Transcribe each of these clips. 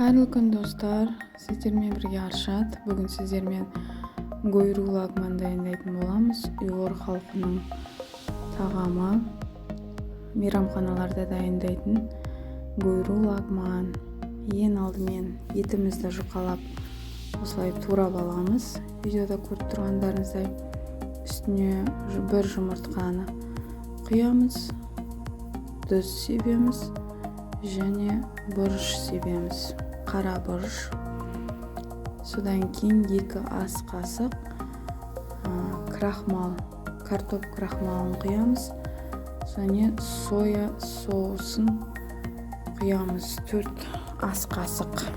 Қайырлы күн, достар! Сіздермен бірге Аршат. Бүгін сіздермен гойру лагман дайындайтын боламыз. Ұйғыр халқының тағамы, мейрамханаларда дайындайтын гойру лагман. Ең алдымен етімізді жұқалап, осылай турап аламыз, видеода көріп тұрғандарыңыздай. Үстіне бір жұмыртқаны құямыз, тұз себеміз және бұрыш себеміз, қара бұрыш. Содан кейін 2 ас қасық крахмал, картоп крахмалын құямыз және соя соусын құямыз, 4 ас қасық.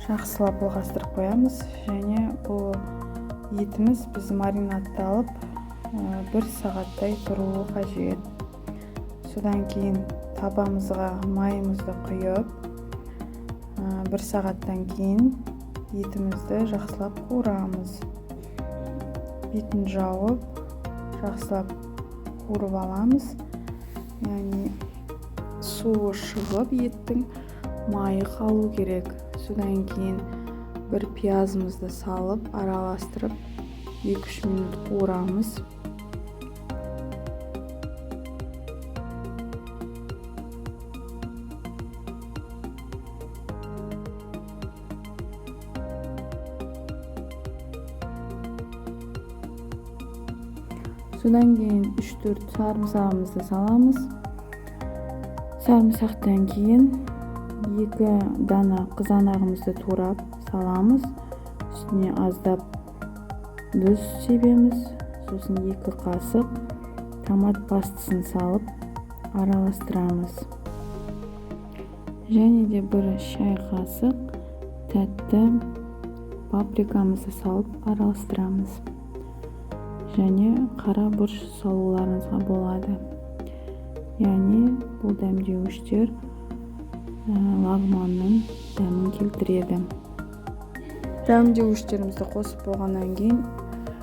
Жақсылап былғастырып қоямыз. Және бұл етіміз біз маринадталып, 1 сағаттай тұруы қажет. Содан кейін табамызға майымызды құйып, 1 сағаттан кейін етімізді жақсылап қуырамыз. Бетін жауып, жақсылап қуырып аламыз, яғни суы шығып, еттің майы қалу керек. Содан кейін бір пиязымызды салып, араластырып, 2-3 минут қуырамыз. Содан кейін 3-4 сарымсағымызды саламыз. Сарымсақтан кейін 2 дана қызанағымызды турап саламыз. Үстіне аздап тұз себеміз. Сосын 2 қасық томат пастасын салып, араластырамыз. Және де 1 шай қасық тәтті паприкамызды салып, араластырамыз. Және қара бұрыш салуларыңызға болады. Яғни бұл дәмдеуіштер лагманның дәмін келтіреді. Дәмдеуіштерімізді қосып болғаннан кейін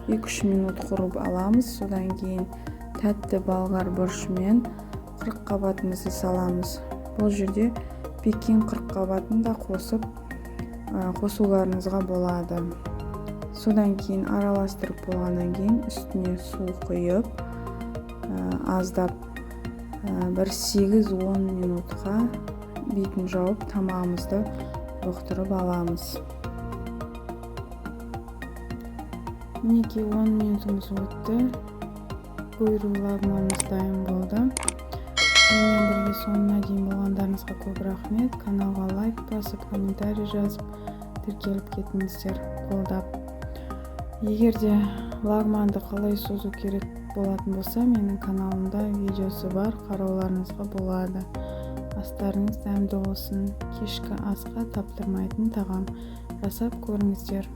2-3 минут қуырып аламыз. Содан кейін тәтті болгар бұрышымен қырыққабатымызды саламыз. Бұл жерде пекин қырыққабатын да қосуларыңызға болады. Содан кейін араластырып болғаннан кейін үстіне су құйып, аздап, бір 8-10 минутқа бетін жауып, тамағымызды бұқтырып аламыз. Мінекей, 10 минутымыз өтті, гойру лагманымыз дайын болды. Менімен бірге соңына дейін болғандарыңызға көп рахмет. Каналға лайк басып, комментарий жазып, тіркеліп кетіңіздер қолдап. Егер де лагманды қалай созу керек болатын болса, менің каналымда видеосы бар, қарауларыңызға болады. Астарыңыз дәмді болсын! Кешкі асқа таптырмайтын тағам, жасап көріңіздер.